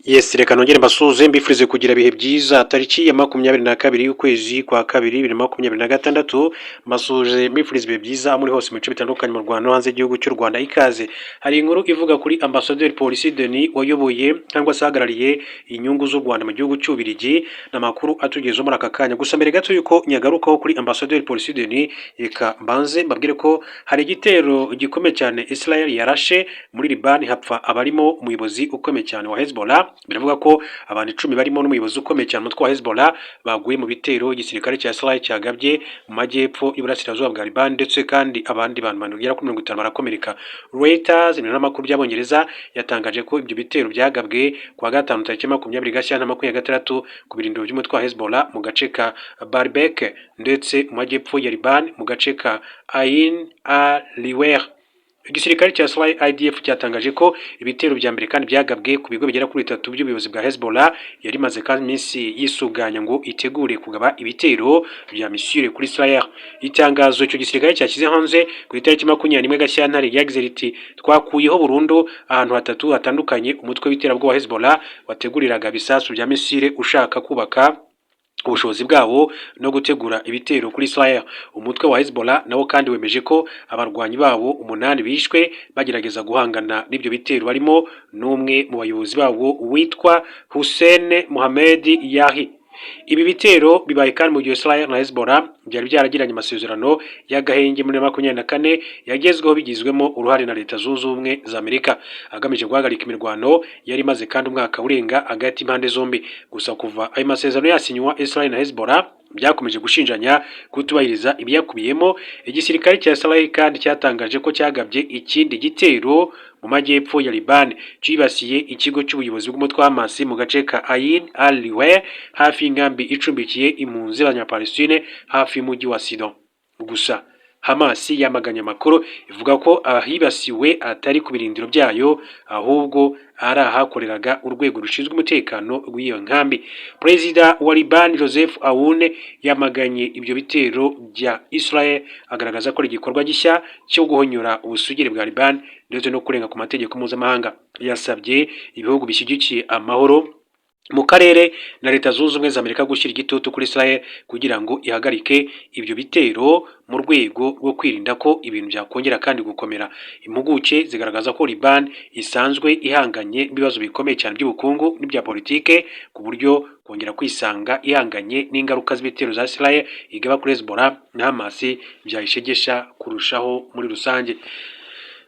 Yes, reka nongere mbasuhuze, mbifurize kugira ibihe byiza. Tariki ya 22 y'ukwezi kwa kabiri 2026, mbasuhuje mbifuriza ibihe byiza aho muri hose mu bice bitandukanye mu Rwanda no hanze y'igihugu cy'u Rwanda. Ikaze. Hari inkuru ivuga kuri Ambasaderi Polisi Denis wayoboye cyangwa se ahagarariye inyungu z'u Rwanda mu gihugu cy'Ububiligi. Ni amakuru atugezeho muri aka kanya. Gusa mbere gato yuko nyagarukaho kuri Ambasaderi Polisi Denis, reka mbanze mbabwire ko hari igitero gikomeye cyane Israel yarashe muri Liban, hapfa abarimo umuyobozi ukomeye cyane wa Hezbollah. Biravuga ko abantu 10 barimo n'umuyobozi ukomeye cyane umutwe wa Hezbollah baguye mu bitero igisirikare cya Israel cyagabye mu majyepfo y'uburasirazuba bwa Liban, ndetse kandi abandi bantu bagera kuri 50 barakomereka. Reuters, ibiro n'amakuru by'Abongereza, yatangaje ko ibyo bitero byagabwe kuwa gatanu tariki 20 Gashyantare 26 ku birindiro by'umutwe wa Hezbollah mu gace ka Baalbek, ndetse mu majyepfo ya Liban mu gace ka Ain al-Hilweh. Igisirikare cya Israel IDF cyatangaje ko ibitero bya mbere kandi byagabwe ku bigo bigera kuri bitatu by'ubuyobozi bwa Hezbollah yari imaze kandi iminsi yisuganya ngo itegure kugaba ibitero bya misile kuri Israel. Itangazo icyo gisirikare cyashyize hanze ku itariki 21 Gashyantare ryagize riti: "Twakuyeho burundu ahantu hatatu hatandukanye umutwe w'iterabwoba wa Hezbollah wateguriraga ibisasu bya misile ushaka kubaka ubushobozi bwabo no gutegura ibitero kuri Israel." Umutwe wa Hezbollah nawo kandi wemeje ko abarwanyi bawo umunani bishwe bagerageza guhangana n'ibyo bitero, barimo n'umwe mu bayobozi bawo witwa Hussein Mohamed Yahi. Ibi bitero bibaye kandi mu gihe Israel na Hezbollah byari byaragiranye amasezerano y'agahenge muri 24, yagezweho bigizwemo uruhare na Leta Zunze Ubumwe za Amerika, agamije guhagarika imirwano yari imaze kandi umwaka urenga hagati y'impande zombi. Gusa kuva ayo masezerano yasinywa, Israel na Hezbollah byakomeje gushinjanya kutubahiriza ibiyakubiyemo. Igisirikare cya Israel kandi cyatangaje ko cyagabye ikindi gitero mu majyepfo ya Liban, cyibasiye ikigo cy'ubuyobozi bw'umutwe wa Hamas mu gace ka Ain al-Hilweh, hafi y'inkambi icumbikiye impunzi z'Abanyapalestine hafi y'umujyi wa Sidon. Gusa Hamas yamaganye amakuru ivuga ko ahibasiwe atari ku birindiro byayo, ahubwo ari ahakoreraga urwego rushinzwe umutekano w'iyo nkambi. Perezida wa Liban Joseph Aoun yamaganye ibyo bitero bya Israel, agaragaza ko ari igikorwa gishya cyo guhonyora ubusugire bwa Liban ndetse no kurenga ku mategeko mpuzamahanga. Yasabye ibihugu bishyigikiye amahoro mu karere na Leta Zunze Ubumwe za Amerika gushyira igitutu kuri Israel kugira ngo ihagarike ibyo bitero mu rwego rwo kwirinda ko ibintu byakongera kandi gukomera. Impuguke zigaragaza ko Liban isanzwe ihanganye n'ibibazo bikomeye cyane by'ubukungu n'ibya politike, ku buryo kongera kwisanga ihanganye n'ingaruka z'ibitero za Israel igaba kuri Hezbollah na Hamas byayishegesha kurushaho muri rusange.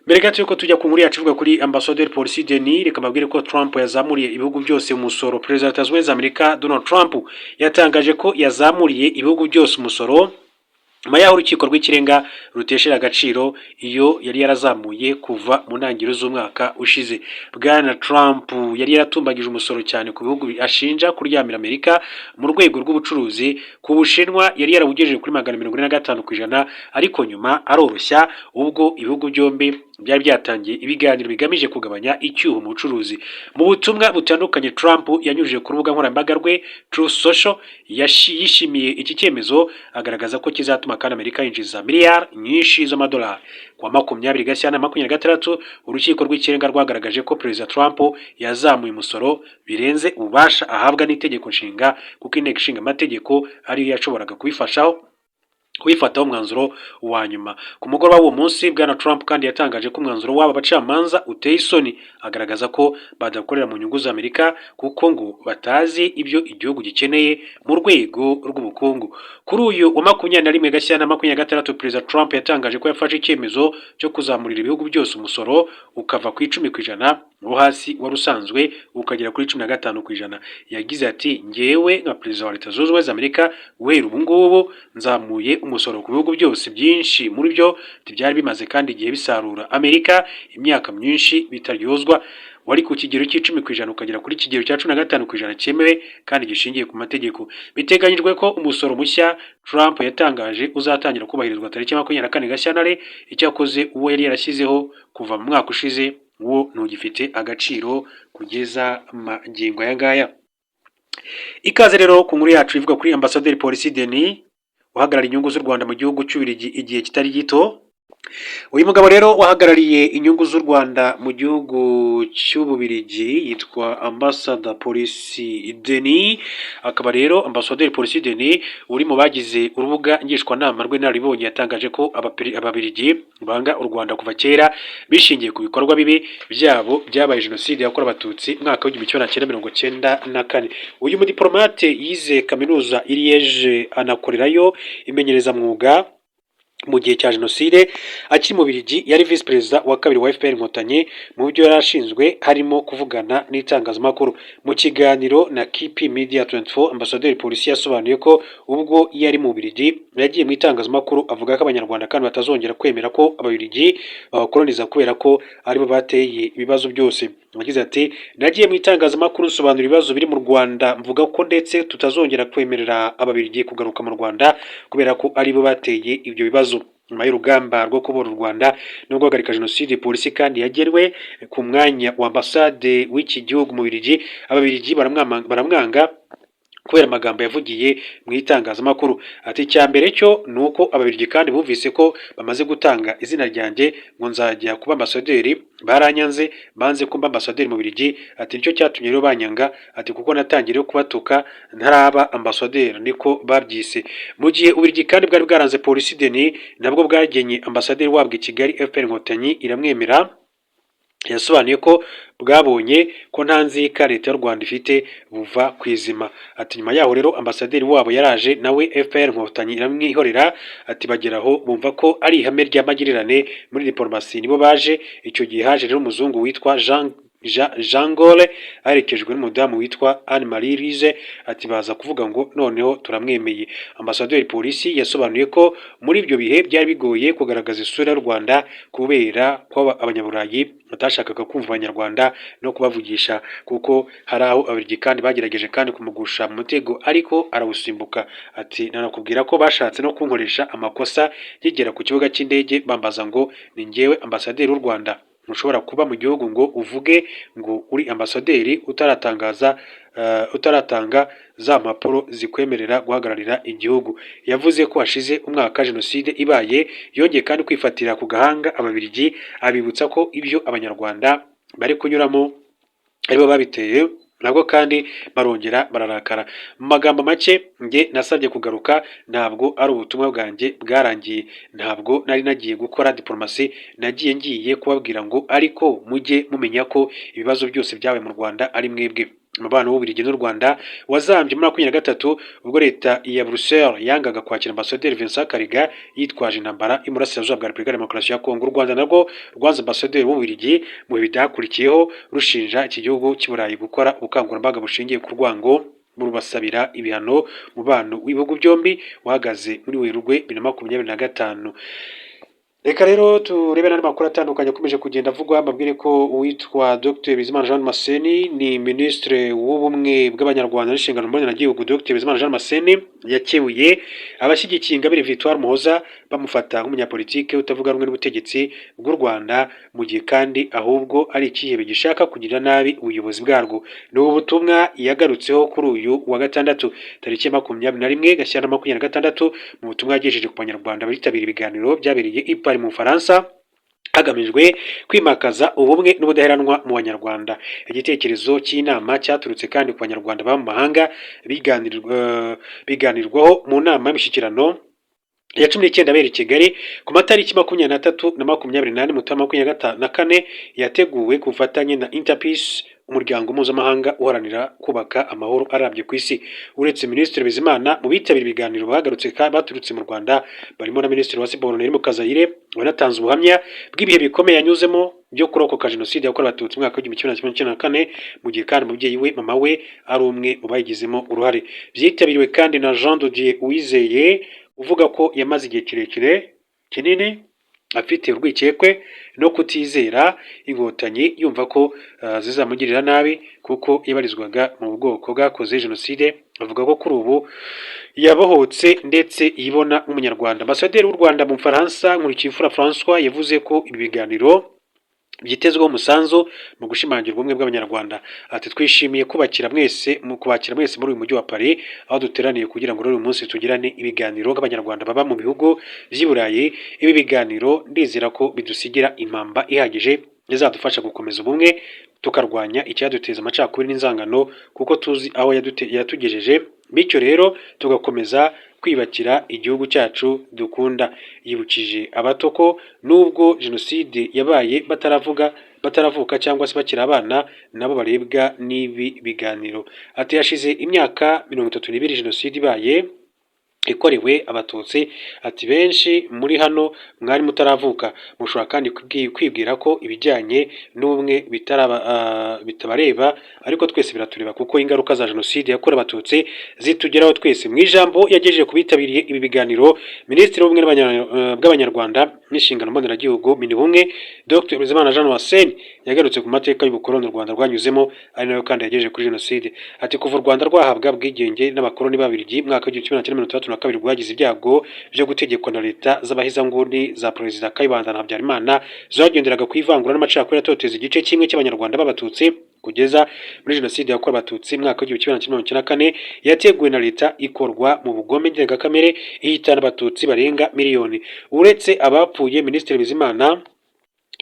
Mbere gato yuko tujya ku nkuru yacu ivuga kuri Ambasaderi Polisi Denis, reka mbabwire ko Trump yazamuriye ibihugu byose umusoro. Perezida wa Leta Zunze Ubumwe za Amerika Donald Trump yatangaje ko yazamuriye ibihugu byose umusoro nyuma y'aho Urukiko rw'Ikirenga rutesheje agaciro iyo yari yarazamuye kuva mu ntangiriro z'umwaka ushize. Bwana Trump yari yaratumbagije umusoro cyane ku bihugu ashinja kuryamira Amerika mu rwego rw'ubucuruzi. Ku Bushinwa yari yarawugejeje kuri 145%, ariko nyuma aroroshya ubwo ibihugu byombi byari byatangiye ibiganiro bigamije kugabanya icyuho mu bucuruzi. Mu butumwa butandukanye Trump yanyujije ku rubuga nkoranyambaga rwe Truth Social, yishimiye iki cyemezo, agaragaza ko kizatuma kandi Amerika yinjiza miliyari nyinshi z'amadolari. Kuwa 20 Gashyantare 26, Urukiko rw'Ikirenga rwagaragaje ko Perezida Trump yazamuye umusoro birenze ububasha ahabwa n'itegeko nshinga, kuko Inteko Ishinga Amategeko ariyo yashoboraga kubifataho umwanzuro wa nyuma. Ku mugoroba w'uwo munsi, Bwana Trump kandi yatangaje ko umwanzuro w'aba bacamanza uteye isoni, agaragaza ko badakorera mu nyungu za Amerika, kuko ngo batazi ibyo igihugu gikeneye mu rwego rw'ubukungu. Kuri uyu wa 21 Gashyantare 26, Perezida Trump yatangaje ko yafashe icyemezo cyo kuzamurira ibihugu byose umusoro, ukava ku 10% wo hasi wari usanzwe ukagera kuri 15%. Yagize ati: "Ngewe nka perezida wa Leta Zunze Ubumwe za Amerika, guhera ubu ngubu nzamuye umusoro ku bihugu byose. Byinshi muri byo byari bimaze kandi igihe bisarura Amerika imyaka myinshi bitaryozwa. Wari ku kigero cy'10% ukagera kuri kigero cya 15% cyemewe kandi gishingiye ku mategeko." Biteganyijwe ko umusoro mushya Trump yatangaje uzatangira kubahirizwa tariki 24 Gashyantare. Icyakoze uwo yari yarashyizeho kuva mu mwaka ushize wo ntugifite agaciro kugeza magingo aya ngaya. Ikaze rero ku nkuru yacu ivuga kuri Ambasaderi Polisi Denis uhagarariye inyungu z'u Rwanda mu gihugu cy'Ububiligi igihe kitari gito. Uyu mugabo rero wahagarariye inyungu z'u Rwanda mu gihugu cy'Ububirigi yitwa Ambassador Polisi Denis, akaba rero Ambasaderi Polisi Denis uri mu bagize urubuga ngishwanama rw'inararibonye, yatangaje ko Ababiligi banga u Rwanda kuva kera bishingiye ku bikorwa bibi byabo byabaye Jenoside yakorewe Abatutsi mu mwaka w'1994. Uyu mudiplomate yize kaminuza i Liège, anakorerayo imenyerezamwuga mu gihe cya Jenoside. Akiri mu Bubiligi yari visi perezida wa kabiri wa FPR Inkotanyi. Mu byo yari ashinzwe harimo kuvugana n'itangazamakuru. Mu kiganiro na KP Media 24, Ambasaderi Polisi yasobanuye ko ubwo yari mu Bubiligi yagiye mu itangazamakuru avuga ko Abanyarwanda kandi batazongera kwemera ko Ababiligi babakoloniza kubera ko aribo bateye ibibazo byose. Yagize ati: "Nagiye mu itangazamakuru nsobanura ibibazo biri mu Rwanda, mvuga ko ndetse tutazongera kwemerera Ababiligi kugaruka mu Rwanda kubera ko aribo bateye ibyo bibazo." Nyuma y'urugamba rwo kubohora u Rwanda no guhagarika Jenoside, Polisi kandi yagenwe ku mwanya wa ambasade w'iki gihugu mu Bubiligi. Ababiligi baramwanga kubera amagambo yavugiye mu itangazamakuru. Ati: "Icya mbere cyo ni uko Ababiligi kandi bumvise ko bamaze gutanga izina ryanjye ngo nzajya kuba ambasaderi, baranyanze, banze ko mba ambasaderi mu Bubiligi." Ati: "Nicyo cyatumye rero banyanga." Ati: "Kuko natangiye rero kubatuka ntaraba ambasaderi," niko babyise. Mu gihe Ububiligi kandi bwari bwaranze Polisi Denis, nabwo bwagenye ambasaderi wabwo i Kigali, FPR Inkotanyi iramwemera. Yasobanuye ko bwabonye ko nta nzika Leta y'u Rwanda ifite, buva ku izima. Ati: "Nyuma yaho rero ambasaderi wabo yaraje nawe, FPR Inkotanyi iramwihorera." Ati: "Bageraho bumva ko ari ihame ry'amagirirane muri diplomasi, nibo baje icyo gihe. Haje rero umuzungu witwa Jean Gole aherekejwe n'umudamu witwa Anne Marie Lise." Ati: "Baza kuvuga ngo noneho turamwemeye." Ambasaderi Polisi yasobanuye ko muri ibyo bihe byari bigoye kugaragaza isura y'u Rwanda kubera ko Abanyaburayi batashakaga kumva Abanyarwanda no kubavugisha, kuko hari aho Ababiligi kandi bagerageje kandi kumugusha mu mutego ariko arawusimbuka. Ati: "Nanakubwira ko bashatse no kunkoresha amakosa nkigera ku kibuga cy'indege, bambaza ngo ni njyewe ambasaderi w'u Rwanda. Ntushobora kuba mu gihugu ngo uvuge ngo uri ambasaderi utaratangaza utaratanga za mpapuro zikwemerera guhagararira igihugu." Yavuze ko hashize umwaka Jenoside ibaye, yongeye kandi kwifatira ku gahanga Ababiligi, abibutsa ko ibyo Abanyarwanda bari kunyuramo aribo babiteye, nabwo kandi barongera bararakara. "Mu magambo make, njye nasabye kugaruka, ntabwo ari ubutumwa bwanjye bwarangiye, ntabwo nari nagiye gukora diplomasi, nagiye ngiye kubabwira ngo ariko mujye mumenya ko ibibazo byose byabaye mu Rwanda ari mwebwe." Umubano w'Ububiligi n'u Rwanda wazambye muri 23, ubwo leta ya Bruxelles yangaga kwakira ambasaderi Vincent Karega yitwaje intambara y'Uburasirazuba bwa Repubulika ya Demokarasi ya Kongo. U Rwanda narwo rwanze ambasaderi w'Ububiligi mu bihe byakurikiyeho, rushinja iki gihugu cy'i Burayi gukora ubukangurambaga bushingiye ku rwango, burubasabira ibihano. Umubano w'ibihugu byombi wahagaze muri Werurwe 2025. Reka rero turebe n'andi makuru atandukanye akomeje kugenda avugwa. Mbabwire ko uwitwa Dr Bizimana Jean Damascene, ni Minisitiri w'Ubumwe bw'Abanyarwanda n'Inshingano Mboneragihugu, Dr Bizimana Jean Damascene yakebuye abashyigikiye Ingabire Victoire Umuhoza bamufata nk'umunyapolitike utavuga rumwe n'ubutegetsi bw'u Rwanda, mu gihe kandi ahubwo ari ikihebe gishaka kugirira nabi ubuyobozi bwarwo. Ni ubu butumwa yagarutseho kuri uyu wa gatandatu tariki ya 21 Gashyantare 26, mu butumwa yagejeje ku Banyarwanda bitabiriye ibiganiro byabereye i Paris mu Bufaransa, hagamijwe kwimakaza ubumwe n'ubudaheranwa mu Banyarwanda. Igitekerezo cy'inama cyaturutse kandi ku Banyarwanda baba mu mahanga, biganirwaho mu nama y'umushyikirano ya 19 abereye i Kigali ku matariki 23 na 24 Mutarama 24, yateguwe ku bufatanye na Interpeace, umuryango mpuzamahanga uharanira kubaka amahoro arambye ku isi. Uretse Minisitiri Bizimana, mu bitabiriye ibiganiro bagarutse baturutse mu Rwanda barimo na Minisitiri wa Siporo Nelly Mukazayire, wanatanze ubuhamya bw'ibihe bikomeye yanyuzemo byo kurokoka Jenoside yakorewe Abatutsi mu mwaka w'1994, mu gihe kandi umubyeyi we, mama we, ari umwe mu bayigizemo uruhare. Byitabiriwe kandi na Jean de Dieu Uwizeye, uvuga ko yamaze igihe kirekire kinini afite urwikekwe no kutizera Inkotanyi, yumva ko zizamugirira nabi kuko yabarizwaga mu bwoko bwakoze Jenoside. Avuga ko kuri ubu yabohotse ndetse yibona nk'Umunyarwanda. Ambasaderi w'u Rwanda mu Bufaransa, Nkurikiyimfura François, yavuze ko ibi biganiro Byitezweho umusanzu mu gushimangira ubumwe bw'Abanyarwanda. Ati: "Twishimiye kubakira mwese mu kubakira mwese muri uyu mujyi wa Paris, aho duteraniye kugira ngo uyu munsi tugirane ibiganiro nk'Abanyarwanda baba mu bihugu by'i Burayi. Ibi biganiro ndizera ko bidusigira impamba ihagije izadufasha gukomeza ubumwe, tukarwanya icyaduteza amacakubiri n'inzangano, kuko tuzi aho yatugejeje, bityo rero tugakomeza kwiyubakira igihugu cyacu dukunda." Yibukije abato ko nubwo jenoside yabaye bataravuga, bataravuka cyangwa se bakiri abana, nabo barebwa n'ibi biganiro. Ati: "Hashize imyaka 32 jenoside ibaye ikorewe Abatutsi." Ati: "Benshi muri hano mwari mutaravuka. Mushobora kandi kwibwira ko ibijyanye n'ubumwe bitabareba, ariko twese biratureba, kuko ingaruka za jenoside yakorewe Abatutsi zitugeraho twese." Mu ijambo yagejeje ku bitabiriye ibi biganiro, Minisitiri w'Ubumwe bw'Abanyarwanda n'Inshingano Mboneragihugu, Minubumwe, Dr Bizimana Jean Damascene, yagarutse ku mateka y'ubukoloni u Rwanda rwanyuzemo, ari nayo kandi yagejeje kuri jenoside. Ati: "Kuva u Rwanda rwahabwa ubwigenge n'abakoloni b'Ababiligi mu mwaka w'1962, rwagize ibyago byo gutegekwa na leta z'abahezanguni za Perezida Kayibanda na Habyarimana, zagenderaga ku ivangura n'amacakubiri atoteza igice kimwe cy'Abanyarwanda b'Abatutsi, kugeza muri jenoside yakorewe Abatutsi mu mwaka w'1994, yateguwe na leta, ikorwa mu bugome ndengakamere, ihitana Abatutsi barenga miliyoni uretse abapfuye." Minisitiri Bizimana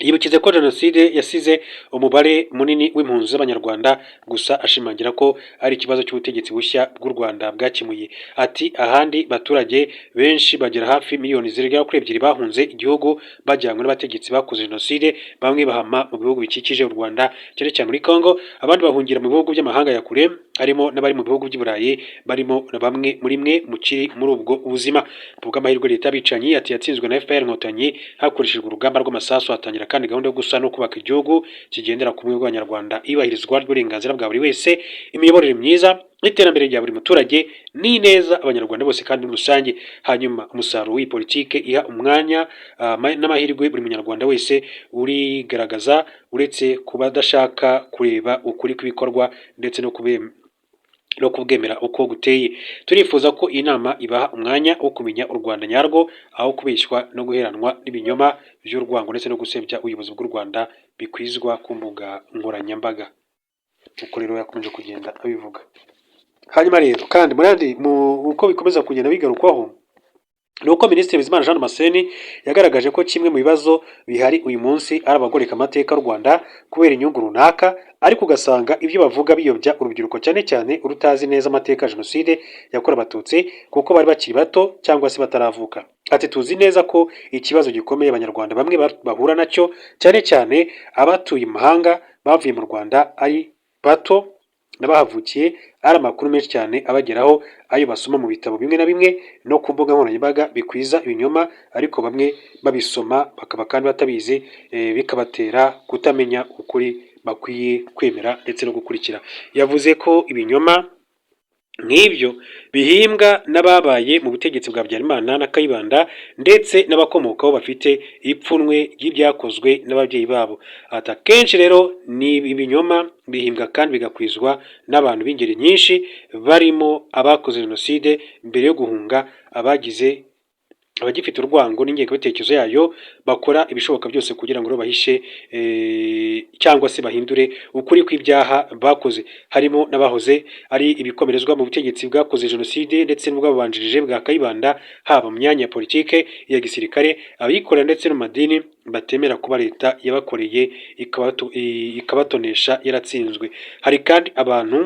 yibukize ko jenoside yasize umubare munini w'impunzi z'Abanyarwanda, gusa ashimangira ko ari ikibazo cy'ubutegetsi bushya bw'u Rwanda bwakemuye. Ati: "Ahandi baturage benshi bagera hafi miliyoni zigera kuri 2 bahunze igihugu bajyanywe n'abategetsi bakoze jenoside. Bamwe bahama mu bihugu bikikije u Rwanda, cyane cyane muri Congo, abandi bahungira mu bihugu by'amahanga ya kure, harimo n'abari mu bihugu by'i Burayi, barimo na bamwe muri mwe mukiri muri ubwo buzima. Ku bw'amahirwe, leta y'abicanyi," ati, "yatsinzwe na FPR Inkotanyi hakoreshejwe urugamba rw'amasasu, hatangira kandi gahunda yo gusa no kubaka igihugu kigendera ku bumwe bw'Abanyarwanda, iyubahirizwa ry'uburenganzira bwa buri wese, imiyoborere myiza n'iterambere rya buri muturage, n'ineza Abanyarwanda bose kandi muri rusange. Hanyuma umusaruro w'iyi politike iha umwanya n'amahirwe buri munyarwanda wese urigaragaza, uretse kuba adashaka kureba ukuri kw'ibikorwa ndetse no kubwemera uko guteye. Turifuza ko iyi nama ibaha umwanya wo kumenya u Rwanda nyarwo, aho kubeshywa no guheranwa n'ibinyoma by'urwango ndetse no gusebya ubuyobozi bw'u Rwanda bikwizwa ku mbuga nkoranyambaga." Uko rero yakomeje kugenda abivuga. Hanyuma rero kandi muri andi mu uko bikomeza kugenda bigarukwaho, ni uko Minisitiri Bizimana Jean Damascene yagaragaje ko kimwe mu bibazo bihari uyu munsi ari abagoreka amateka y'u Rwanda kubera inyungu runaka, ariko ugasanga ibyo bavuga biyobya urubyiruko, cyane cyane urutazi neza amateka ya jenoside yakorewe Abatutsi, kuko bari bakiri bato cyangwa se bataravuka. Ati: "Tuzi neza ko ikibazo gikomeye Abanyarwanda bamwe bahura nacyo, cyane cyane abatuye imahanga bavuye mu Rwanda ari bato n'abahavukiye, ari amakuru menshi cyane abageraho, ayo basoma mu bitabo bimwe na bimwe no ku mbuga nkoranyambaga bikwiza ibinyoma, ariko bamwe babisoma bakaba kandi batabizi, bikabatera kutamenya ukuri bakwiye kwemera ndetse no gukurikira." Yavuze ko ibinyoma nk'ibyo bihimbwa n'ababaye mu butegetsi bwa Habyarimana na Kayibanda ndetse n'abakomokaho bafite ipfunwe ry'ibyakozwe n'ababyeyi babo. Ati: "Akenshi rero ni ibinyoma bihimbwa kandi bigakwizwa n'abantu b'ingeri nyinshi, barimo abakoze jenoside mbere yo guhunga, abagize abagifite urwango n'ingengabitekerezo yayo, bakora ibishoboka byose kugira ngo bahishe cyangwa se bahindure ukuri kw'ibyaha bakoze. Harimo n'abahoze ari ibikomerezwa mu butegetsi bwakoze jenoside ndetse n'ubwabubanjirije bwa Kayibanda, haba mu myanya ya politike, iya gisirikare, abikorera ndetse no mu madini, batemera kuba leta yabakoreye ikabatonesha yaratsinzwe. Hari kandi abantu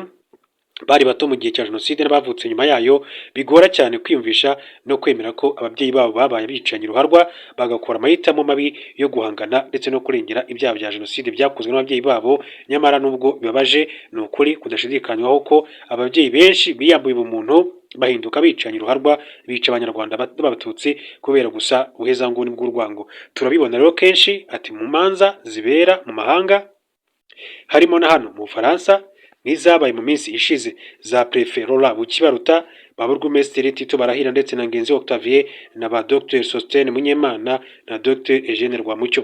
bari bato mu gihe cya jenoside n'abavutse nyuma yayo bigora cyane kwiyumvisha no kwemera ko ababyeyi babo babaye abicanyi ruharwa, bagakora amahitamo mabi yo guhangana ndetse no kurengera ibyaha bya jenoside byakozwe n'ababyeyi babo. Nyamara nubwo bibabaje, ni ukuri kudashidikanywaho ko ababyeyi benshi biyambuye ubumuntu, bahinduka abicanyi ruharwa, bica Abanyarwanda b'Abatutsi kubera gusa ubuhezanguni bw'urwango. Turabibona rero kenshi," ati, "mu manza zibera mu mahanga, harimo na hano mu Bufaransa, nk'izabaye mu minsi ishize za Préfet Laurent Bucyibaruta, ba Burugumesitiri Tito Barahira ndetse na Ngenzi Octavien, na ba Dr Sosthène Munyemana na Dr Eugene Rwamucyo."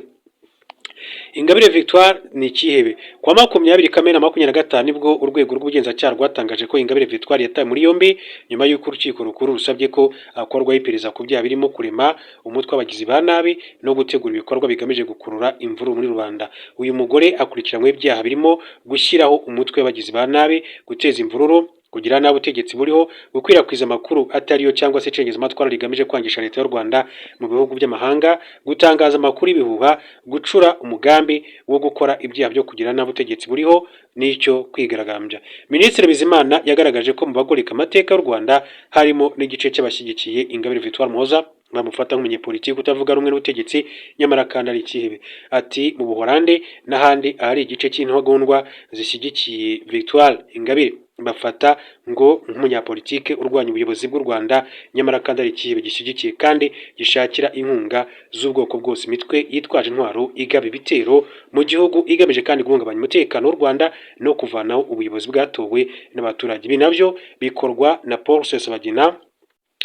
Ingabire Victoire ni ikihebe. Kuwa 20 Kamena 25 nibwo urwego rw'ubugenzacyaha rwatangaje ko Ingabire Victoire yatawe muri yombi nyuma y'uko urukiko rukuru rusabye ko akorwaho iperereza ku byaha birimo kurema umutwe w'abagizi ba nabi no gutegura ibikorwa bigamije gukurura imvururu muri rubanda. Uyu mugore akurikiranyweho ibyaha birimo gushyiraho umutwe w'abagizi ba nabi, guteza imvururu, kugira nabi ubutegetsi buriho, gukwirakwiza amakuru atariyo cyangwa se icengezamatwara rigamije kwangisha leta y'u Rwanda mu bihugu by'amahanga, gutangaza amakuru y'ibihuha, gucura umugambi wo gukora ibyaha byo kugira nabi ubutegetsi buriho n'icyo kwigaragambya. Minisitiri Bizimana yagaragaje ko mu bagoreka amateka y'u Rwanda harimo n'igice cy'abashyigikiye Ingabire Victoire Muhoza, bamufata nk'umunyepolitiki utavuga rumwe n'ubutegetsi, nyamara kandi ari ikihebe. Ati mu Buholande n'ahandi ahari igice cy'intagondwa zishyigikiye Victoire Ingabire, bafata ngo nk'umunyapolitike urwanya ubuyobozi bw'u Rwanda, nyamara kandi ari ikihebe gishyigikiye kandi gishakira inkunga z'ubwoko bwose imitwe yitwaje intwaro igaba ibitero mu gihugu, igamije kandi guhungabanya umutekano w'u Rwanda no kuvanaho ubuyobozi bwatowe n'abaturage. Ibi nabyo bikorwa na Paul Rusesabagina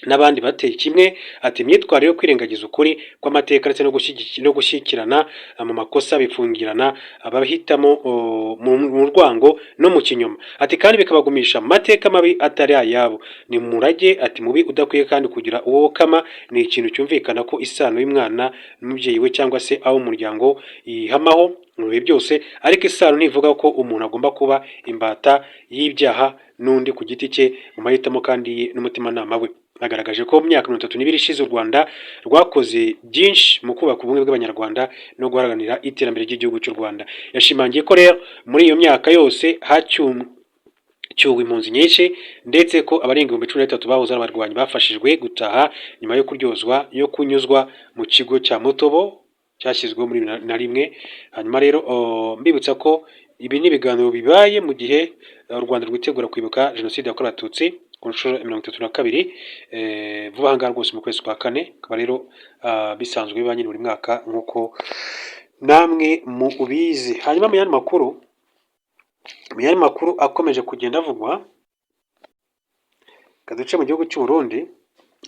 n'abandi bateye kimwe. Ati imyitwarire yo kwirengagiza ukuri kw'amateka ndetse no gushyikirana mu makosa bifungirana abahitamo mu rwango no mu kinyoma. Ati kandi bikabagumisha mu mateka mabi atari ayabo, ni umurage, ati mubi udakwiye kandi kugira uwo wokama. Ni ikintu cyumvikana ko isano y'umwana n'umubyeyi we cyangwa se abo mu muryango ihamaho mu bihe byose, ariko isano ntivuga ko umuntu agomba kuba imbata y'ibyaha n'undi ku giti cye, mu mahitamo kandi ye n'umutimanama we. Agaragaje ko mu myaka 32 ishize u Rwanda rwakoze byinshi mu kubaka ubumwe bw'Abanyarwanda no guharanira iterambere ry'igihugu cy'u Rwanda. Yashimangiye ko rero muri iyo myaka yose hacyuwe impunzi nyinshi, ndetse ko abarenga 13,000 bahoze ari abarwanyi bafashijwe gutaha nyuma yo kuryozwa yo kunyuzwa mu kigo cya Mutobo cyashyizweho muri 2001. Hanyuma rero mbibutsa ko ibi ni ibiganiro bibaye mu gihe u Rwanda rwitegura kwibuka Jenoside yakorewe Abatutsi ku nshuro 32 vuba aha ngaha rwose mu kwezi kwa kane. Akaba rero bisanzwe biba nyine buri mwaka nk'uko namwe mubizi. Hanyuma mu yandi makuru akomeje kugenda avugwa, kaduce mu gihugu cy'u Burundi,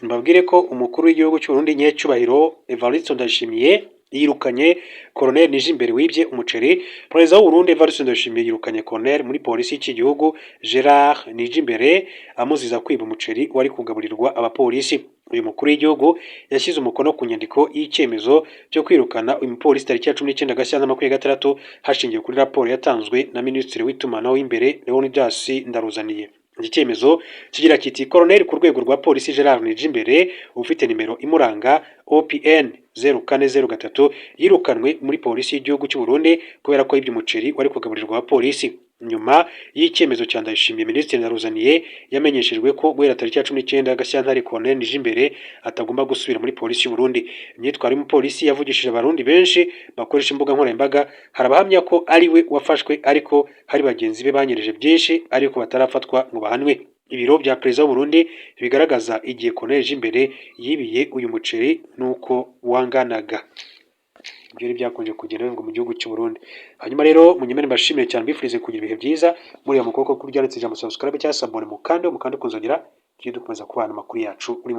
mbabwire ko umukuru w'igihugu cy'u Burundi nyecyubahiro Evariste Ndayishimiye yirukanye Colonel Nijimbere wibye umuceri. Perezida w'u Burundi Evariste Ndayishimiye yirukanye Colonel muri polisi y'iki gihugu Gerard Nijimbere, amuziza kwiba umuceri wari kugaburirwa abapolisi. Uyu mukuru w'igihugu yashyize umukono ku nyandiko y'icyemezo cyo kwirukana uyu mupolisi tariki ya 19 Gashyantare 26, hashingiwe kuri raporo yatanzwe na Minisitiri w'itumanaho w'imbere Leonidas Ndaruzaniye. Iki cyemezo kigira kiti: Colonel ku rwego rwa polisi Gerard Nijimbere ufite nimero imuranga OPN 0403 yirukanwe muri polisi y'igihugu cy'u Burundi kubera ko yibye umuceri wari kugaburirwa abapolisi. Nyuma y'icyemezo cya Ndayishimiye, Minisitiri Ndaruzaniye yamenyeshejwe ko guhera tariki ya 19 Gashyantare Colonel Nijimbere atagomba gusubira muri polisi y'u Burundi. Imyitwarire y'umupolisi yavugishije Abarundi benshi bakoresha imbuga nkoranyambaga. Hari abahamya ko ari we wafashwe, ariko hari bagenzi be banyereje byinshi ariko batarafatwa ngo bahanwe. Ibiro bya perezida w'u Burundi bigaragaza igihe Colonel Nijimbere yibiye uyu muceri n'uko wanganaga. Ibyo ni byakunze kugenda bivugwa mu gihugu cy'u Burundi. Hanyuma rero munyemere mbashimire cyane, mbifurize kugira ibihe byiza. Muri mu kuboko kuryanditse ijambo subscribe cyangwa s'abonner, mukande mukande kunzogera, tujye dukomeza kubana amakuru yacu buri munsi.